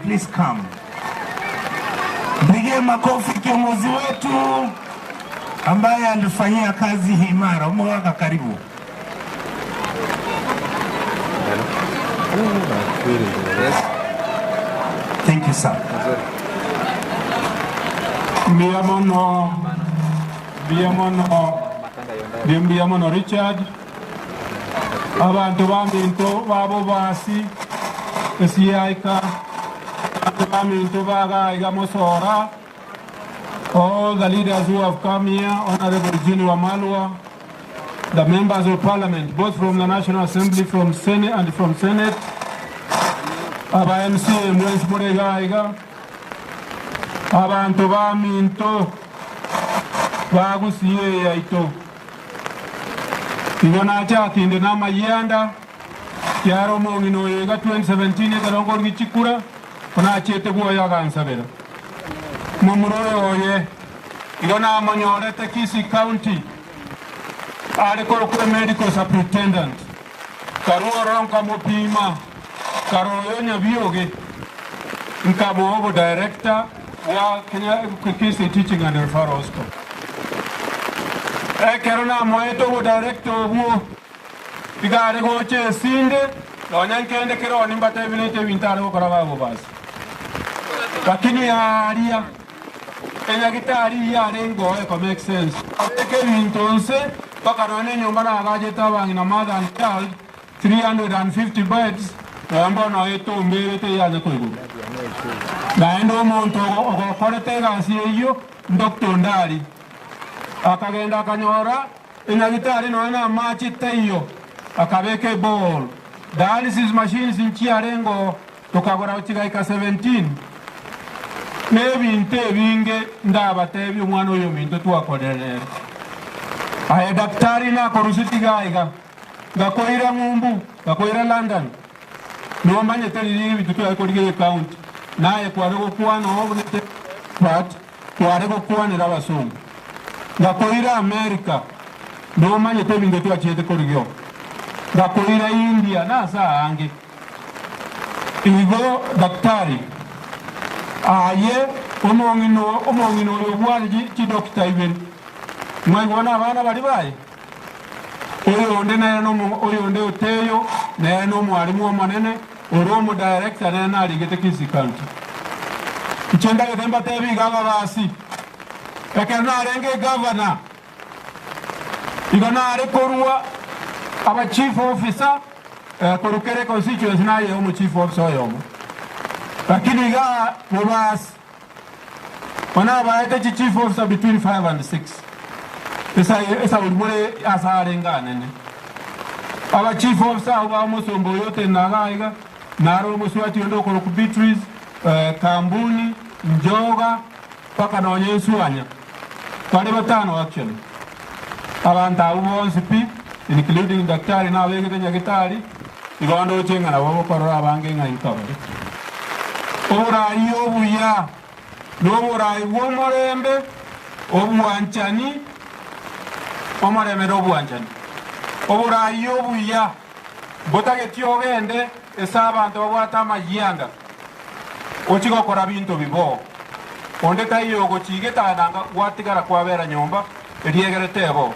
Please come. Mpigie makofi kiongozi wetu ambaye alitufanyia kazi imara. Omogaka karibu. Thank you sir. Mbuya mono, mbuya mono, mbuya mono Richard. Abanto baminto ba bobasi esiaika, abanto baminto ba gaiga mosora, all the leaders who have come here, Honorable Eugene Wamalwa, the members of parliament, both from the National Assembly, from Senate and from Senate, aba MCA mwensi more iga iga, abanto baminto bagusie eye yaito. Igo nachaka inde namayianda, kiara omong'ina oyo iga 2017 ekero nkorigia chikura, onachiete bwoye agansabera. Momura oyo oye igo namonyorete Kisii County are korokwa medical superintendent. Karua ororo nkamopima, karora oyo Nyabioge, nkamoa obo-director bwa Kenya Kisii Teaching and Referral Hospital. Ekero namoete obo-director obwo, iga are gocha esinde, nonya nkende kera one mbatebiretie ebinto are gokora bagobasa. Lakini aaria enyagitari eyio yarenge eko make sense. Abeke ebinto nse mpaka nonya nenyomba nagachete abang'ina mother and child 350 beds nonya mbono etomberete yanya koigorwa. Naende omonto ogokorete egasi eyio Doctor Ondari akagenda akanyora enyagitari nonya namache taiyo akabeka eborehole. Dialysis machines nchiarenge oo Tokagora chigaika 17, na ebinto ebinge ndabatebie omwana oyo ominto twakorire nere. Aye daktari nakorusetie iga iga, ngakoira ng'umbu, ngakoira London, nomanyete riria ebinto tware korigia ecounty, naye kware gokwana oo buna expert, kware gokwanera abasongo. Ngakoira America, nomanyete ebinto twachiete korigia oo. Ngakoira India, na ase aange. Igo daktari, aye omong'ina omong'ina oyo obwate chidokita ibere, mwaigwa nabana baria baye? Oyonde nere nomo oyonde oteyo nere nomwalimu omonene, ore omodirector nere narigete Kisii County. Inche ndagete mbatebi iga ababasi, ekero narenge egavana, Igo nare korua aba chief officer korwa kera econstituency naye omo chief officer oyomo. Lakini igaa bobasi bono abaete chi chief officer between 5 and 6 esa esauri more ase arenge anene. Aba chief officer abwo ba omosomba oyo otenena igaa iga naro omoswati onde okorokwa Beatrice, Kambuni, Njoga mpaka nonya ensuanya. Bare batano actually. Abanto abwo bonsi pi including daktari nabegete nyagitari igo ndoche ng'a nabo bokorora abange ng'a inkabare. Oborai obuya noborai bw'omorembe, obwanchani, omorembe na obwanchani. Oborai obuya mbotageti ogende ase abanto babwate amayianda Ochie gokora binto bibo, onde taiyo ogochiigete aya nanga gwatigara kwabera nyomba, eriegere tebo.